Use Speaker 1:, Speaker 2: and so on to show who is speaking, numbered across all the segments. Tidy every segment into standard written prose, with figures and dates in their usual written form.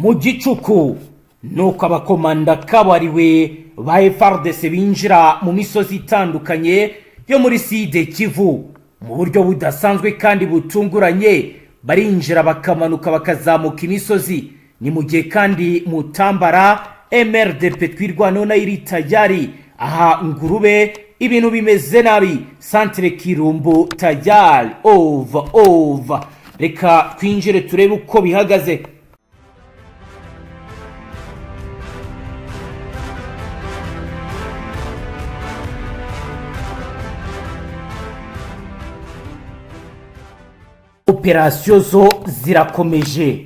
Speaker 1: Mu gicuku nuko abakomanda kabuhariwe ba FARDC binjira mu misozi itandukanye yo muri Sud Kivu mu buryo budasanzwe kandi butunguranye, barinjira bakamanuka bakazamuka imisozi. Ni mu gihe kandi Mutambara MRDP Twirwaneho nayo iri tayari. Aha Ngurube ibintu bimeze nabi, centre Kirumbu tayari, over over. Reka twinjire turebe uko bihagaze. Operasiyo zo zirakomeje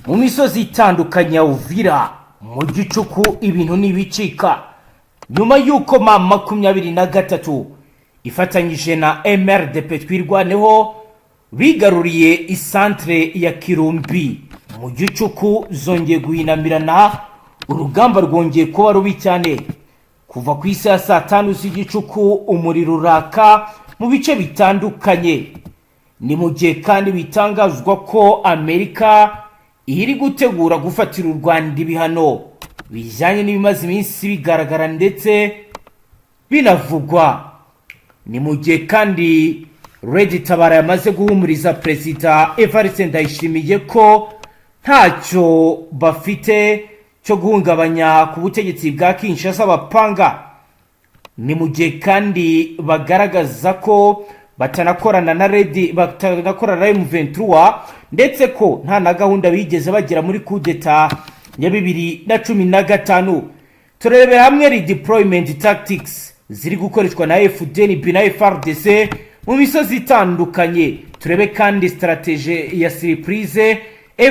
Speaker 1: mu misozi itandukanye ya Uvira. Mu gicuku ibintu ntibicika nyuma y'uko M23 ifatanyije na MRDP Twirwaneho bigaruriye isantere ya Kirumbi. Mu gicuku zongeye guhinamirana, urugamba rwongeye kuba rubi cyane. Kuva ku isi ya saa 5 z'igicuku umuriro uraka mu bice bitandukanye. Ni mu gihe kandi bitangazwa ko Amerika iri gutegura gufatira u Rwanda ibihano bijyanye n'ibimaze iminsi bigaragara ndetse binavugwa. Ni mu gihe kandi Red Tabara yamaze guhumuriza Perezida Evariste Ndayishimiye ko ntacyo bafite cyo guhungabanya ku butegetsi bwa Kinshasa bapanga. Ni mu gihe kandi bagaragaza ko batanakorana na Red, batanakorana na M23, ndetse ko nta na gahunda bigeze bagira muri kudeta ya 2015. Turebera hamwe redeployment tactics ziri gukoreshwa na FDNB na FARDC mu misozi itandukanye. Turebe kandi stratégie ya surprise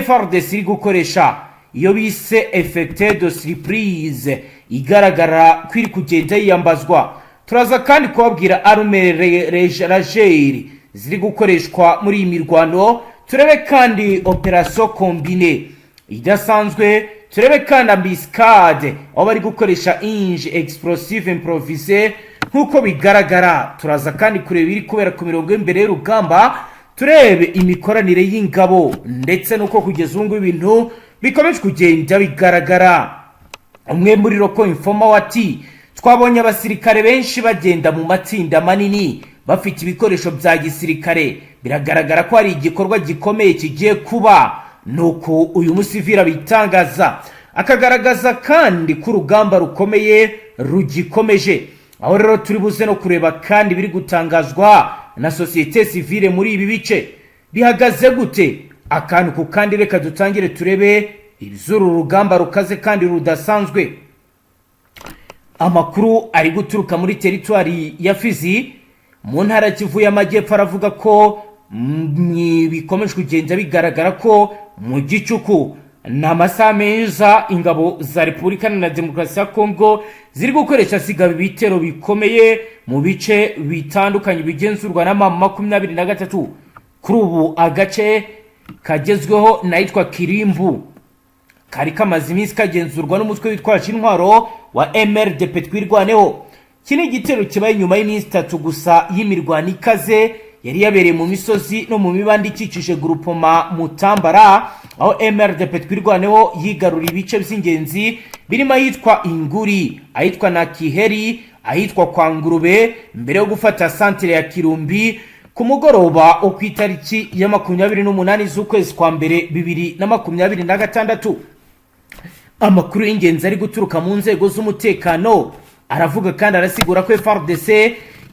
Speaker 1: FARDC iri gukoresha, iyo bise effet de surprise, igaragara ko iri kugenda yiyambazwa. Turaza kandi kubabwira armes légères ziri gukoreshwa muri iyi mirwano. Turebe kandi opération combinée idasanzwe. Turebe kandi embuscade, aho bari gukoresha engins explosifs improvisés nk'uko bigaragara. Turaza kandi kureba ibiri kubera ku mirongo y'imbere y'urugamba, turebe imikoranire y'ingabo ndetse n'uko kugeza ubu ngubu ibintu bikomeje kugenda bigaragara. Umwe muri local informer wati: "Twabonye abasirikare benshi bagenda mu matsinda manini bafite ibikoresho bya gisirikare, biragaragara ko hari igikorwa gikomeye kigiye kuba." Nuko uyu musivili abitangaza, akagaragaza kandi ko urugamba rukomeye rugikomeje. Aho rero turi buze no kureba kandi biri gutangazwa na sosiyete sivile muri ibi bice bihagaze gute, akantu ku kandi. Reka dutangire turebe iby'uru rugamba rukaze kandi rudasanzwe. Amakuru ari guturuka muri teritwari ya Fizi mu ntara Kivu y'Amajyepfo aravuga ko bikomeje kugenda bigaragara ko mu gicuku ni amasaha meza ingabo za Repubulika na Demokarasi ya Kongo ziri gukoresha zigaba ibitero bikomeye mu bice bitandukanye bigenzurwa na M23. Kuri ubu agace kagezweho n'ahitwa Kirimbu, kari kamaze iminsi kagenzurwa n'umutwe witwaje intwaro wa MRDP Twirwaneho. Iki ni igitero kibaye nyuma y'iminsi 3 gusa y'imirwano ikaze yari yabereye mu misozi no mu mibande ikikije groupement Mutambara, aho MRDP Twirwaneho yigaruriye ibice by'ingenzi birimo ahitwa Inguri, ahitwa na Kiheri, ahitwa kwa Ngurube, mbere yo gufata santire ya Kirumbi ku mugoroba wo ku itariki ya 28 z'ukwezi kwa mbere 2026. Amakuru y'ingenzi ari guturuka mu nzego z'umutekano aravuga kandi arasigura ko FARDC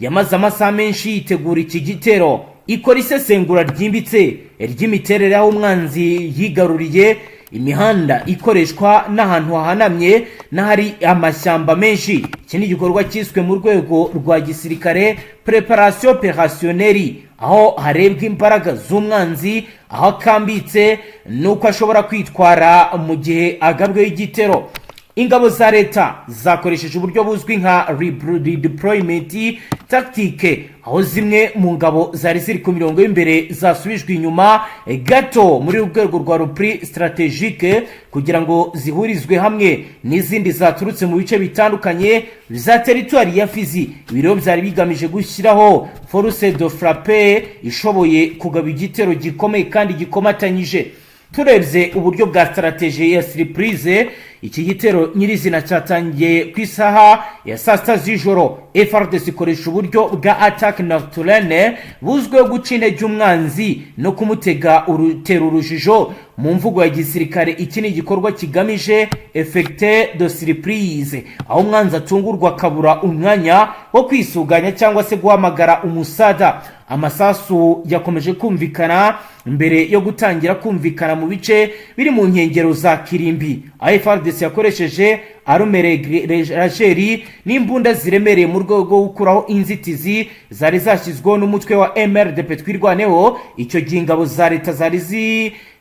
Speaker 1: yamaze amasaha menshi yitegura iki gitero, ikora isesengura ryimbitse ry'imiterere y'aho umwanzi yigaruriye, imihanda ikoreshwa n'ahantu hahanamye n'ahari amashyamba menshi. Iki ni igikorwa cyiswe mu rwego rwa gisirikare préparation opérationnelle, aho harebwa imbaraga z'umwanzi, aho akambitse n'uko ashobora kwitwara mu gihe agabweho igitero. Ingabo za leta zakoresheje uburyo buzwi nka redeployment tactique, aho zimwe mu ngabo zari ziri ku mirongo y'imbere zasubijwe inyuma gato muri rwego rwa repli stratégique, kugira ngo zihurizwe hamwe n'izindi zaturutse mu bice bitandukanye za teritwari ya Fizi. Ibi rero byari bigamije gushyiraho force de frappe ishoboye kugaba igitero gikomeye kandi gikomatanyije. Turebye uburyo bwa stratégie ya surprise, iki gitero nyirizina cyatangiye ku isaha ya saa 6 z'ijoro. FARDC ikoresha uburyo bwa attaque nocturne buzwiho guca intege umwanzi no kumutega urutera urujijo. Mu mvugo ya gisirikare, iki ni igikorwa kigamije effet de surprise, aho umwanzi atungurwa akabura umwanya wo kwisuganya cyangwa se guhamagara umusada. Amasasu yakomeje kumvikana mbere yo gutangira kumvikana mu bice biri mu nkengero za Kirimbi, aho FARDC yakoresheje armes légères n'imbunda ziremereye mu rwego rwo gukuraho inzitizi zari zashyizweho n'umutwe wa MRDP Twirwaneho. Icyo gihe ingabo za leta zari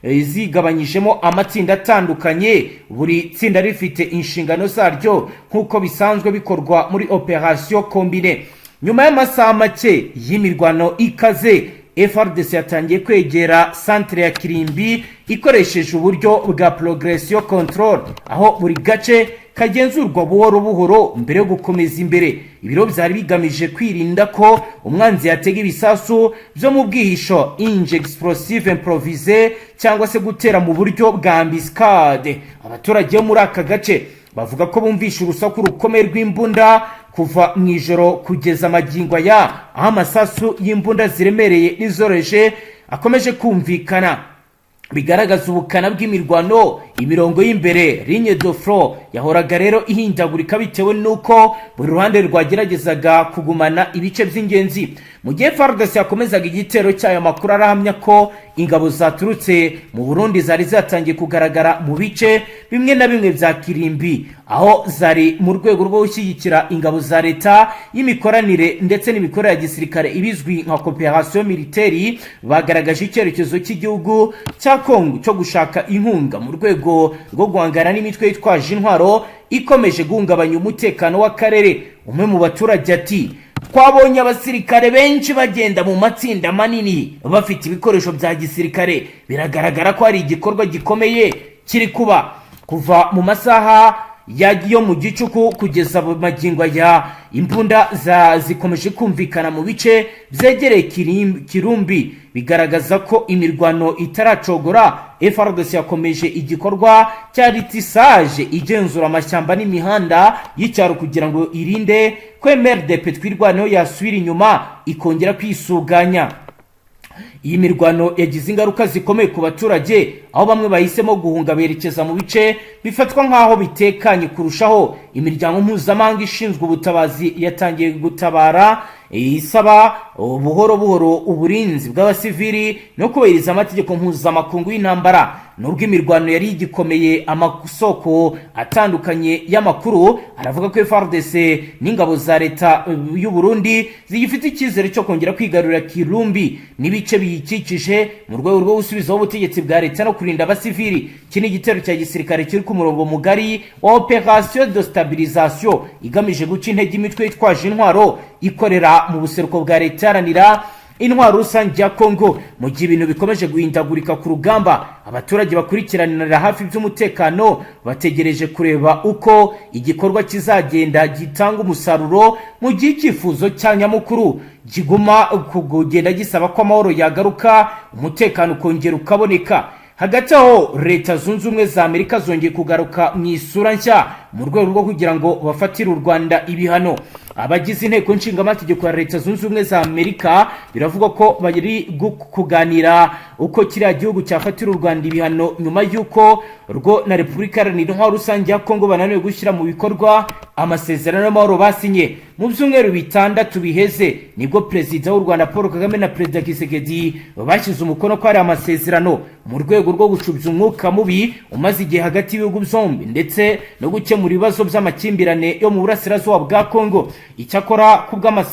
Speaker 1: zigabanyijemo amatsinda atandukanye, buri tsinda rifite inshingano zaryo nk'uko bisanzwe bikorwa muri opération combinée. Nyuma y'amasaha make y'imirwano ikaze, FARDC yatangiye kwegera centre ya Kirimbi ikoresheje uburyo bwa progression control, aho buri gace kagenzurwa buhoro buhoro mbere yo gukomeza imbere. Ibiro byari bigamije kwirinda ko umwanzi yatega ibisasu byo mu bwihisho, engins explosifs improvisés, cyangwa se gutera mu buryo bwa embuscade. Abaturage bo muri aka gace bavuga ko bumvishe urusaku rukomeye rw'imbunda kuva mu ijoro kugeza amagingo aya, aho amasasu y'imbunda ziremereye n'izoroheje akomeje kumvikana, bigaragaza ubukana bw'imirwano. Imirongo y'imbere, ligne de front, yahoraga rero ihindagurika bitewe n'uko buri ruhande rwageragezaga kugumana ibice by'ingenzi. Mu gihe FARDC yakomezaga igitero cyayo, makuru arahamya ko ingabo zaturutse mu Burundi zari zatangiye kugaragara mu bice bimwe na bimwe bya Kirimbi, aho zari mu rwego rwo gushyigikira ingabo za leta y'imikoranire ndetse n'imikorere ya gisirikare ibizwi nka coopération militaire. Bagaragaje icyerekezo cy'igihugu cya Kongo cyo gushaka inkunga mu rwego rwo guhangana n'imitwe yitwaje intwaro ikomeje guhungabanya umutekano w'akarere. Umwe mu baturage ati: "Twabonye abasirikare benshi bagenda mu matsinda manini bafite ibikoresho bya gisirikare, biragaragara ko hari igikorwa gikomeye kiri kuba." Kuva mu masaha yo mu gicuku kugeza mu magingo aya, imbunda zikomeje kumvikana mu bice byegereye Kirumbi, bigaragaza ko imirwano itaracogora. FARDC yakomeje igikorwa cya ratissage, igenzura amashyamba n'imihanda y'icyaro kugira ngo irinde ko MRDP Twirwaneho yasubira inyuma ikongera kwisuganya. Iyi mirwano yagize ingaruka zikomeye ku baturage, aho bamwe bahisemo guhunga berekeza mu bice bifatwa nk'aho bitekanye kurushaho. Imiryango mpuzamahanga ishinzwe ubutabazi yatangiye gutabara, isaba buhoro buhoro uburinzi bw'abasivili no kubahiriza amategeko mpuzamakungu y'intambara. Nubwo imirwano yari igikomeye, amasoko atandukanye y'amakuru aravuga ko FARDC n'ingabo za leta y'u Burundi zigifite icyizere cyo kongera kwigarurira Kirumbi n'ibice biyikikije mu rwego rwo gusubizaho ubutegetsi bwa leta no kurinda abasivili. Iki ni igitero cya gisirikare kiri ku murongo mugari wa opération de stabilisation igamije guca intege imitwe yitwaje intwaro ikorera mu buseruko bwa Leta Iharanira Intwaro Rusange ya Kongo. Mu gihe ibintu bikomeje guhindagurika ku rugamba, abaturage bakurikiranira hafi iby'umutekano bategereje kureba uko igikorwa kizagenda gitanga umusaruro, mu gihe icyifuzo cya nyamukuru kiguma kugenda gisaba ko amahoro yagaruka, umutekano ukongera ukaboneka. Hagati aho, Leta Zunze Ubumwe za Amerika zongeye kugaruka mu isura nshya mu rwego rwo kugira ngo bafatire u Rwanda ibihano. Abagize Inteko Nshingamategeko ya Leta Zunze Ubumwe za Amerika biravugwa ko bari kuganira uko kiriya gihugu cyafatira u Rwanda ibihano, nyuma y'uko rwo na Repubulika Iharanira Intwaro Rusange ya Kongo bananiwe gushyira mu bikorwa amasezerano y'amahoro basinye. Mu byumweru 6 biheze nibwo Perezida w'u Rwanda Paul Kagame na Perezida Tshisekedi bashyize umukono ko ari amasezerano, mu rwego rwo gucubya umwuka mubi umaze igihe hagati y'ibihugu byombi ndetse no gukemura ibibazo by'amakimbirane yo mu burasirazuba bwa Kongo. Icyakora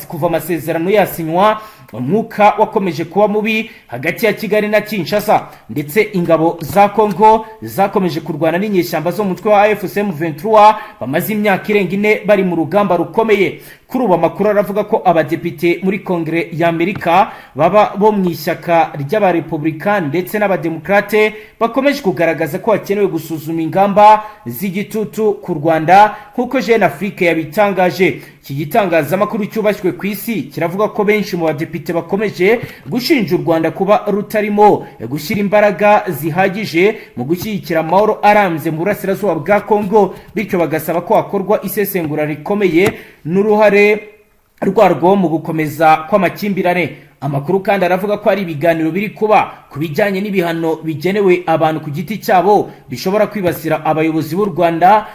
Speaker 1: kuva amasezerano yasinywa, umwuka wakomeje kuba mubi hagati ya Kigali na Kinshasa, ndetse ingabo za Kongo zakomeje kurwana n'inyeshyamba zo mu mutwe wa AFC M23 bamaze imyaka irenga 4 bari mu rugamba rukomeye. Kuri ubu amakuru aravuga ko abadepite muri Kongere y'Amerika, baba bo mu ishyaka ry'Abarepublikani ndetse n'Abademokrate, bakomeje kugaragaza ko hakenewe gusuzuma ingamba z'igitutu ku Rwanda, nk'uko Jeune Afrique yabitangaje. Iki Iki gitangazamakuru cyubashywe ku isi kiravuga ko benshi mu badepite bakomeje gushinja u Rwanda kuba rutarimo gushyira imbaraga zihagije mu gushyigikira amahoro arambye mu burasirazuba bwa Kongo, bityo bagasaba ko hakorwa isesengura rikomeye n'uruhare rwarwo mu gukomeza kw'amakimbirane. Amakuru kandi aravuga ko hari ibiganiro biri kuba ku bijyanye n'ibihano bigenewe abantu ku giti cyabo bishobora kwibasira abayobozi b'u Rwanda,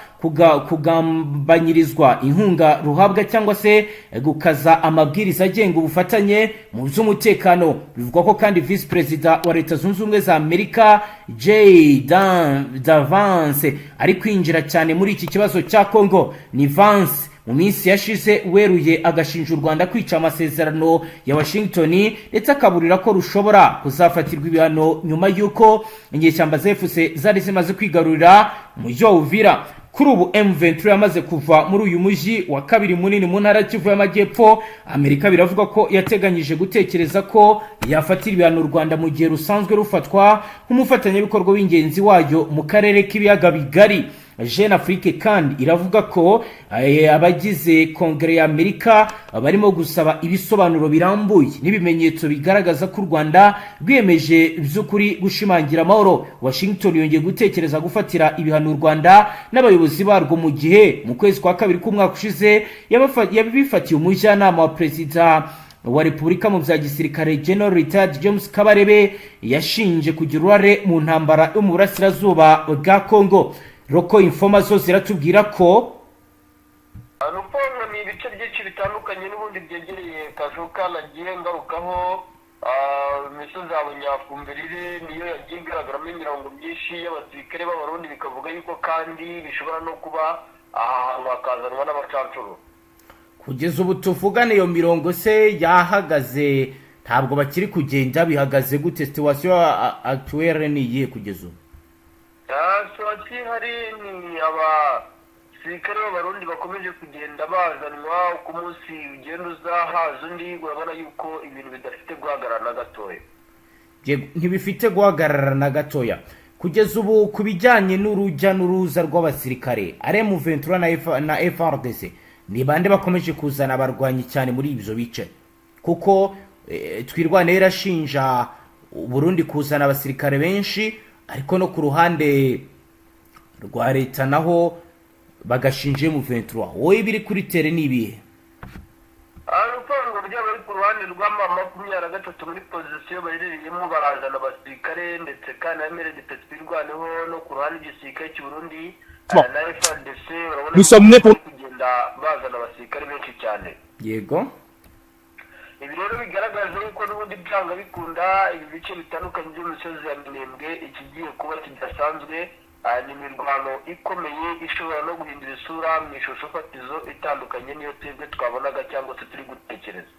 Speaker 1: kugambanyirizwa inkunga ruhabwa cyangwa se gukaza amabwiriza agenga ubufatanye mu by'umutekano. Bivugwa ko kandi Visi Perezida wa Leta Zunze Ubumwe za Amerika, J Vance, ari kwinjira cyane muri iki kibazo cya Congo. Ni Vance mu minsi yashize weruye agashinja u Rwanda kwica amasezerano ya Washington, ndetse akaburira ko rushobora kuzafatirwa ibihano nyuma y'uko inyeshyamba zefuse zari zimaze kwigarurira umujyi wa Uvira. Kuri ubu M23 yamaze kuva muri uyu mujyi wa kabiri munini mu ntara Kivu y'Amajyepfo. Amerika biravuga ko yateganyije gutekereza ko yafatira ibihano u Rwanda mu gihe rusanzwe rufatwa nk'umufatanyabikorwa w'ingenzi wayo mu karere k'Ibiyaga Bigari. Jeune Afrique kandi iravuga ko abagize Kongere ya Amerika barimo gusaba ibisobanuro birambuye n'ibimenyetso bigaragaza ko u Rwanda rwiyemeje by'ukuri gushimangira amahoro. Washington yongeye gutekereza gufatira ibihano u Rwanda n'abayobozi barwo mu gihe mu kwezi kwa kabiri k'umwaka ushize yabifatiye umujyanama wa Perezida wa Repubulika mu bya gisirikare, General Retired James Kabarebe, yashinje kugira uruhare mu ntambara yo mu burasirazuba bwa Congo. Local informer zo ziratubwira ko
Speaker 2: Rupongo ni ibice byinshi bitandukanye n'ubundi byegereye Kashoka nagiye ngarukaho. Imisozi ya Bunyafumbirire niyo yagiye igaragaramo imirongo myinshi y'abasirikare b'Abarundi, bikavuga yuko kandi bishobora no kuba aha hantu hakazanwa n'abacancuro.
Speaker 1: Kugeza ubu tuvugane, iyo mirongo se yahagaze? Ntabwo bakiri kugenda? Bihagaze gute? Situation actuelle ni iyihe kugeza ubu?
Speaker 2: Situation ihari ni abasirikare b'Abarundi bakomeje kugenda bazanwa. Uko umunsi ugenda uza haza undi, urabona yuko ibintu bidafite guhagarara na gatoya.
Speaker 1: Ntibifite guhagarara na gatoya. Kugeza ubu, ku bijyanye n'urujya n'uruza rw'abasirikare, ari M23 na FARDC, ni bande bakomeje kuzana abarwanyi cyane muri ibyo bice? Kuko Twirwaneho irashinja Burundi kuzana abasirikare benshi, ariko no ku ruhande rwa leta naho bagashinja M23. Wowe biri kuri terrain ni ibihe?
Speaker 2: Urutongo ryaba ari ku ruhande rw'ama 23 muri position baherereyemo, barazana abasirikare, ndetse kandi na MRDP Twirwaneho, no ku ruhande rw'igisirikare cy'u Burundi na FARDC, urabona
Speaker 3: Nous sommes nés pour
Speaker 2: kugenda bazana abasirikare benshi cyane. Ibi rero bigaragaza yuko n'ubundi byanga bikunda ibi bice bitandukanye by'imisozi ya Minembwe ikigiye kuba kidasanzwe ni imirwano ikomeye ishobora no guhindura isura mu ishusho fatizo itandukanye n'iyo twebwe twabonaga cyangwa se turi gutekereza.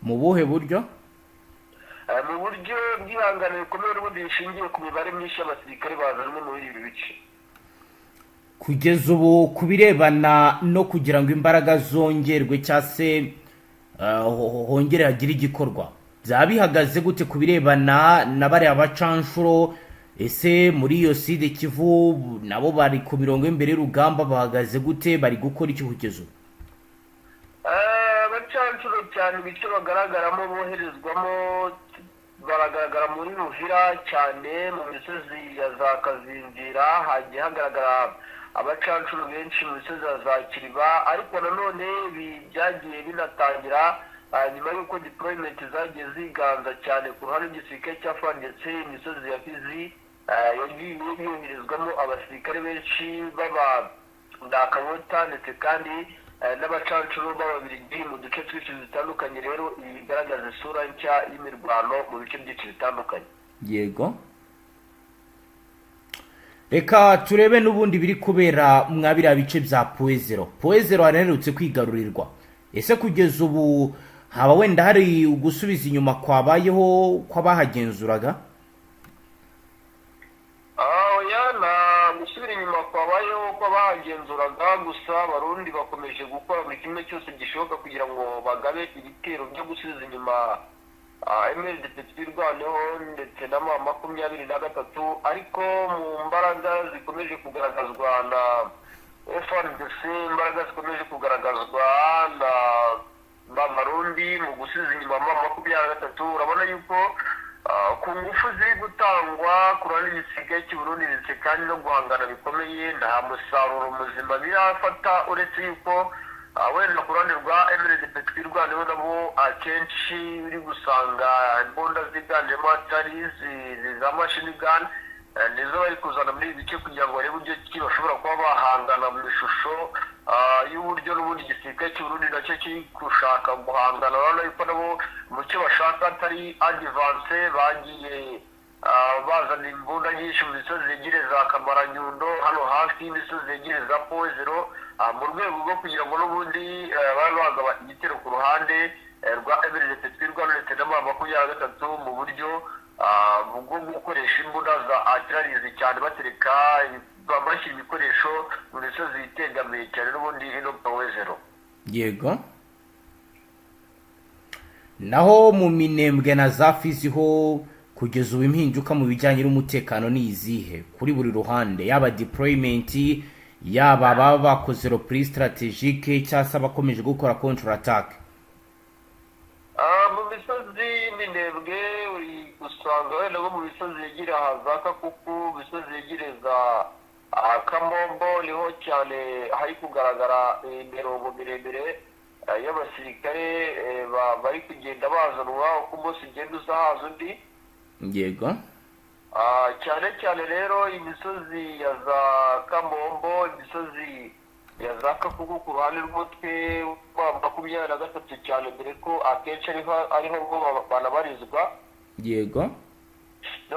Speaker 1: Mu buhe buryo?
Speaker 2: Mu buryo bw'ihangano rikomeye n'ubundi rishingiye ku mibare myinshi y'abasirikare bazanwe muri ibi bice.
Speaker 1: Kugeza ubu, ku birebana no kugira ngo imbaraga zongerwe cyangwa se hongere hagire igikorwa, byaba bihagaze gute ku birebana na bariya bacanshuro? Ese muri iyo Sud Kivu nabo bari ku mirongo y'imbere y'urugamba, bahagaze gute? Bari gukora iki kugeza ubu?
Speaker 2: Abacanshuro cyane ibice bagaragaramo boherezwamo, baragaragara muri Ruvira cyane, mu misozi ya za Kazinzira hagiye hagaragara abacanshuro benshi, mu misozi ya za Kiriba. Ariko nanone ibi byagiye binatangira nyuma y'uko deployment zagiye ziganza cyane ku ruhande rw'igisirikare cya FARDC. Imisozi ya Fizi yagiye yoherezwamo abasirikare benshi baba ndakabota, ndetse kandi n'abacanshuro b'Ababiligi mu duce twinshi dutandukanye. Rero ibi bigaragaza isura nshya y'imirwano mu bice byinshi bitandukanye.
Speaker 1: Yego, reka turebe n'ubundi biri kubera mwa biriya bice bya Point Zéro. Point Zéro haraherutse kwigarurirwa. Ese kugeza ubu haba wenda hari ugusubiza inyuma kwabayeho kw'abahagenzuraga?
Speaker 2: Oya, nta gusubira inyuma kwabayeho kw'abahagenzuraga. Gusa Abarundi bakomeje gukora buri kimwe cyose gishoboka kugira ngo bagabe ibitero byo gusubiza inyuma MRDP Twirwaneho ndetse na M23, ariko mu mbaraga zikomeje kugaragazwa na FARDC, imbaraga zikomeje kugaragazwa na Barundi mu gusubiza inyuma M23. Urabona yuko ku ngufu ziri gutangwa ku ruhande rw'igisirikare cy'u Burundi, ndetse kandi no guhangana bikomeye, nta musaruro muzima birafata, uretse yuko wenda ku ruhande rwa MRDP Twirwaneho nabo akenshi uri gusanga imbunda ziganjemo atari za machine gun, nizo bari kuzana muri ibi bice kugira ngo barebe uburyo ki bashobora kuba bahangana mu ishusho y'uburyo n'ubundi igisirikare cy'u Burundi nacyo kiri gushaka guhangana. Urabona yuko nabo mu cyo bashaka atari advance, bagiye bazana imbunda nyinshi mu misozi yegereye za Kamaranyundo, hano hafi y'imisozi yegereye za Point Zéro, mu rwego rwo kugira ngo n'ubundi babe bagaba igitero ku ruhande rwa MRDP Twirwaneho ndetse na M23, mu buryo bwo gukoresha imbunda za artilleries cyane, batereka, bashyira ibikoresho mu misozi yitegamiye cyane n'ubundi ino Point Zéro.
Speaker 1: Yego, naho mu Minembwe na za Fizi ho, kugeza ubu impinduka mu bijyanye n'umutekano ni izihe kuri buri ruhande, yaba deployment, yaba ababa bakoze repli stratégique cyangwa se abakomeje gukora contre attaque?
Speaker 2: Mu misozi y'Iminembwe uri gusanga wenda nko mu misozi yegereye aha za Kakuku, mu misozi yegereye za Kamombo, niho cyane hari kugaragara imirongo miremire y'abasirikare bari kugenda bazanwa uko umunsi ugenda uza haza undi. Cyane cyane rero imisozi ya za Kamombo, imisozi ya za Kakuku ku ruhande rw'umutwe wa 23 cyane, dore ko akenshi ariho bo banabarizwa. Niho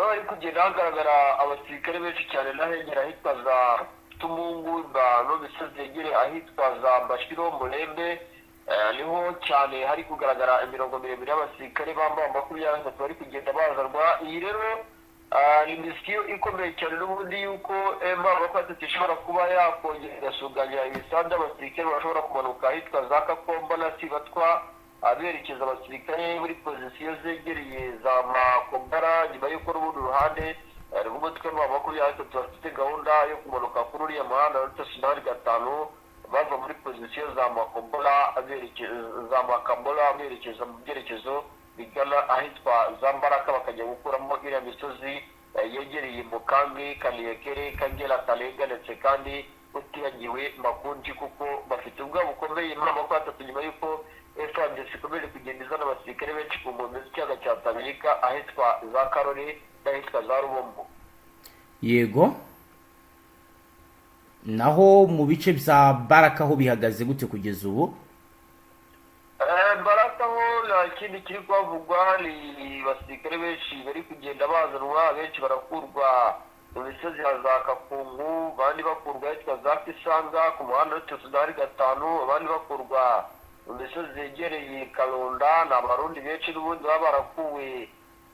Speaker 2: hari kugenda hagaragara abasirikare benshi cyane, n'ahegera ahitwa za Tumungu no misozi yegereye ahitwa za Mbashiro, Murembe, niho cyane hari kugaragara imirongo miremire y'abasirikare bambaye 23 bari kugenda bazanwa. Iyi rero ni mission ikomeye cyane n'ubundi yuko M23 ishobora kuba yakongera igasuganya ibisambu by'abasirikare bashobora kumanuka ahitwa za Kakomba na Sibatwa, aberekeza abasirikare muri position zegereye za Makombara, nyuma y'uko n'ubundi ruhande rw'umutwe wa 23 bafite gahunda yo kumanuka kuri uriya muhanda wa nationale 5, bava muri position za Makombora berekeza za Makambola, berekeza mu byerekezo bigana ahitwa za Mbaraka, bakajya gukuramo iriya misozi yegereye Mukambi, Kaniyekere, Kagera, Karenga, ndetse kandi utibagiwe Makunji, kuko bafite ubwoba bukomeye muri 23 nyuma y'uko FARDC ikomeje kugenda izana abasirikare benshi ku nkombe z'ikiyaga cya Tanganyika, ahitwa za Karori n'ahitwa za Rubombo.
Speaker 1: Yego, naho mu bice bya Baraka ho bihagaze gute kugeza ubu?
Speaker 2: Baraka ho nta kindi kiri kuhavugwa, ni abasirikare benshi bari kugenda bazanwa. Benshi barakurwa mu misozi ya za Kakungu, abandi bakurwa ahitwa za Kisanga ku muhanda w'itatu sudani 5, abandi bakurwa mu misozi yegereye Karonda. Ni Abarundi benshi n'ubundi baba barakuwe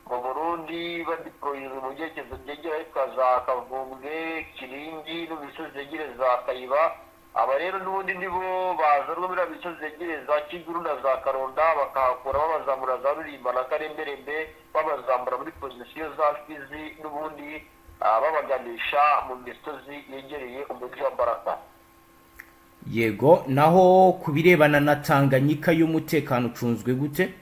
Speaker 2: mu Burundi, badeployinze mu byerekezo byegereye ahitwa za Kavumbwe, Kiringi no mu misozi yegereye za Kayiba. Aba rero n'ubundi nibo bazanwa muri iriya misozi yegereye za Kiguru na za Karonda, bakahakura babazamura za Rurimba na Karemberembe, babazamura muri position za Fizi, n'ubundi babaganisha mu misozi yegereye umujyi wa Baraka.
Speaker 1: Yego, naho ku birebana na Tanganyika y'umutekano ucunzwe gute?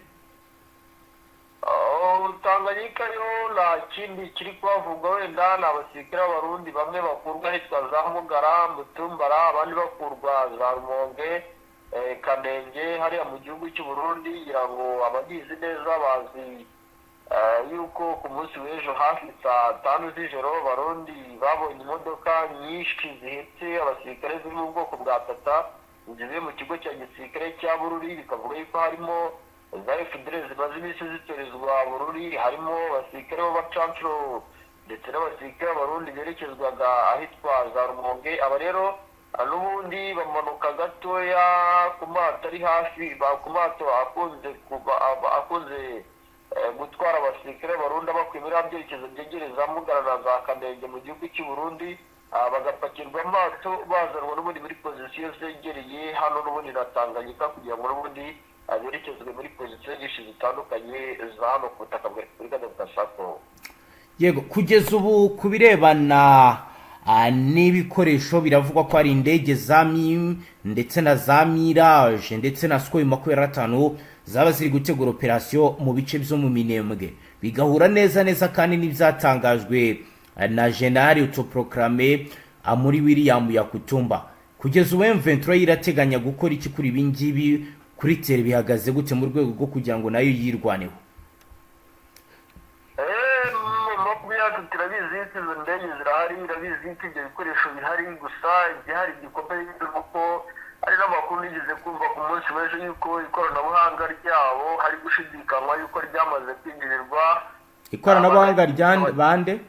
Speaker 2: Oh, Tanganyika yo nta kindi kiri kuhavugwa, wenda ni abasirikare b'Abarundi bamwe bakurwa ahitwa za Mugara, Mutumbara, abandi bakurwa za Rumonge, Kanenge, hariya mu gihugu cy'u Burundi. Ngira ngo abagizi neza bazi yuko ku munsi w'ejo hafi saa 5 z'ijoro Abarundi babonye imodoka nyinshi zihetse abasirikare ziri mu bwoko bwa Tata zivuye mu kigo cya gisirikare cya Bururi, bikavuga yuko harimo za FDLR zimaze iminsi zitorezwa Bururi, harimo abasirikare b'abacancuro ndetse n'abasirikare b'Abarundi berekezwaga ahitwa za Rumonge. Aba rero n'ubundi bamanuka gatoya ku mato ari hafi, ku mato akunze kuba akunze gutwara abasirikare b'Abarundi bakuye muri byerekezo byegereza Mugara na za Kamenge mu gihugu cy'u Burundi, bagapakirwa amato bazanwa n'ubundi muri position zegereye hano n'ubundi na Tanganyika, kugira ngo n'ubundi berekezwe muri position nyinshi zitandukanye za hano ku butaka bwa Repubulika Demokarasi ya Kongo.
Speaker 1: Yego, kugeza ubu ku birebana n'ibikoresho. Biravugwa ko hari indege za Mi ndetse na za Mirage ndetse na Sukhoi 25 zaba ziri gutegura operasiyo mu bice byo mu Minembwe, bigahura neza neza kandi n'ibyatangajwe na General autoproclamé Amuri William Yakutumba. Kugeza ubu M23 irateganya gukora iki kuri ibi ngibi? Kuri terrain bihagaze gute mu rwego rwo kugira ngo nayo yirwaneho?
Speaker 2: 23 irabizi yuko izo ndege zirahari, irabizi yuko ibyo bikoresho bihari. Gusa igihari gikomeye ni uko hari n'amakuru nigeze kumva ku munsi w'ejo yuko ikoranabuhanga ryabo hari gushidikanywa yuko ryamaze kwinjirirwa.
Speaker 1: Ikoranabuhanga rya bande?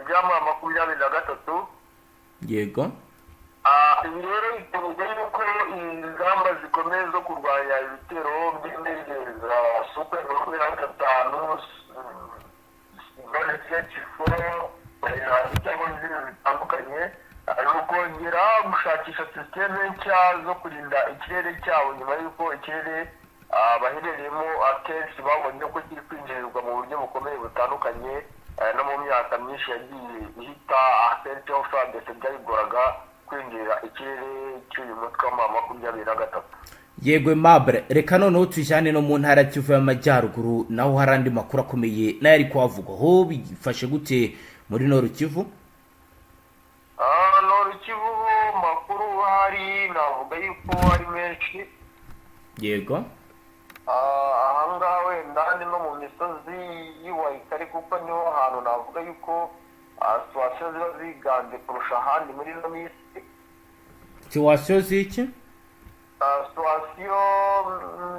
Speaker 2: Ry'ama 23. Ibi rero biterwa yuko ingamba zikomeye zo kurwanya ibitero by'indege za Sukhoi 25, four cyangwa izindi zitandukanye, ni ukongera gushakisha sisiteme nshya zo kurinda ikirere cyabo, nyuma y'uko ikirere baherereyemo akenshi babonye ko kiri kwinjirirwa mu buryo bukomeye butandukanye no mu myaka myinshi yagiye ihita. Akenshi aho FARDC byayigoraga kwinjirira ikirere cy'uyu mutwe wa 23.
Speaker 1: Yego Aimable, reka noneho tujyane no mu ntara Kivu y'Amajyaruguru, naho hari andi makuru akomeye nayo ari kuhavugwa. Ho bifashe gute muri Nord Kivu?
Speaker 2: Nord Kivu makuru hari navuga yuko ari menshi. Ahangaha wenda ni no mu misozi y'iwayikari, kuko niho hantu navuga yuko situation ziba ziganje kurusha ahandi muri ino minsi.
Speaker 1: Situation z'iki?
Speaker 2: Situation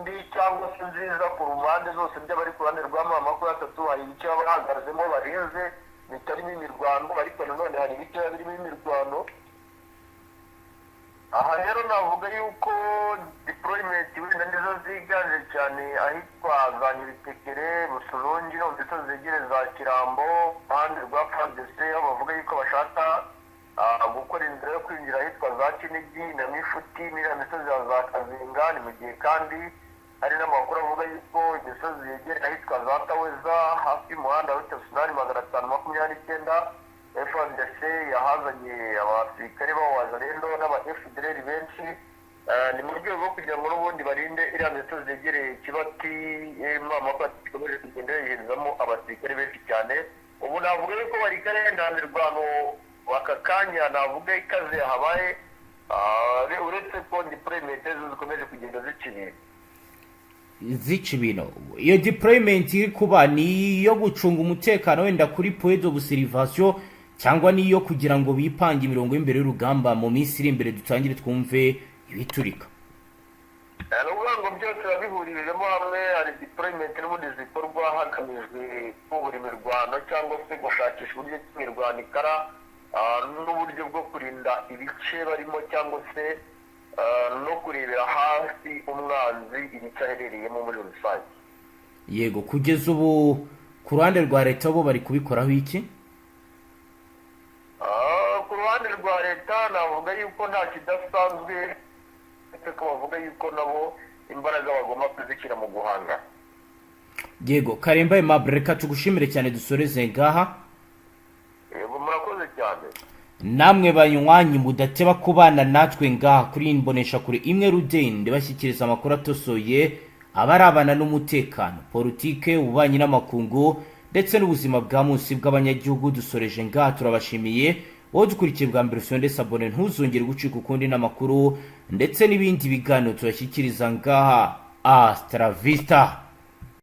Speaker 2: mbi cyangwa se nziza ku mpande zose, by'abari ku ruhande rwa 23, hari ibice baba bahagazemo barinze bitarimo imirwano, ariko nanone hari ibice biba birimo imirwano. Aha rero navuga yuko deployment wenda nizo ziganje cyane ahitwa za Nyabitekere, Busurungi, no mu misozi zegereye za Kirambo, ruhande rwa FARDC, aho bavuga yuko bashaka gukora inzira yo kwinjira ahitwa za Kinigi na Mifuti n'iriya misozi ya za Kazinga. Ni mu gihe kandi hari n'amakuru avuga yuko imisozi yegereye ahitwa za Taweza, hafi y'umuhanda wa route nationale 529, FARDC yahazanye abasirikare b'abawazalendo n'aba FDLR benshi. Ni mu rwego rwo kugira ngo n'ubundi barinde iriya misozi yegereye Kibati. Ikomeje kugenda yoherezamo abasirikare benshi cyane. Ubu navuga yuko bari kare, nta mirwano aka kanya navuga ikaze habaye, uretse ko deployment zo zikomeje kugenda zica ibintu.
Speaker 1: Zica ibintu. Iyo deployment iri kuba ni iyo gucunga umutekano wenda kuri point d'observation, cyangwa ni iyo kugira ngo bipange imirongo y'imbere y'urugamba, mu minsi iri imbere dutangire twumve ibiturika?
Speaker 2: Ni ukuvuga ngo byose biba bihurijemo hamwe. Hari deployment n'ubundi zikorwa hagamijwe kubura imirwano cyangwa se gushakisha uburyo ki imirwano ikara, n'uburyo bwo kurinda ibice barimo, cyangwa se no kurebera hafi umwanzi ibice aherereyemo muri rusange.
Speaker 1: Yego, kugeza ubu ku ruhande rwa leta bo bari kubikoraho iki?
Speaker 2: Ku ruhande rwa leta navuga yuko nta kidasanzwe, uretse ko bavuga yuko nabo imbaraga bagomba kuzishyira mu guhanga.
Speaker 1: Yego, Karemba Aimable, reka tugushimire cyane, dusoreze ngaha.
Speaker 2: Yego, murakoze cyane.
Speaker 1: Namwe banywanyi mudateba kubana natwe ngaha kuri iyi mboneshakure imwe rudende bashyikiriza amakuru atosoye abarabana n'umutekano, politike, ububanyi n'amakungu ndetse n'ubuzima bwa munsi bw'abanyagihugu, dusoreje ngaha, turabashimiye. Wowe dukurikiye bwa mbere, usonde s'abonner, ntuzongere gucika ukundi n'amakuru ndetse n'ibindi biganiro tubashyikiriza ngaha. Hasta la vista.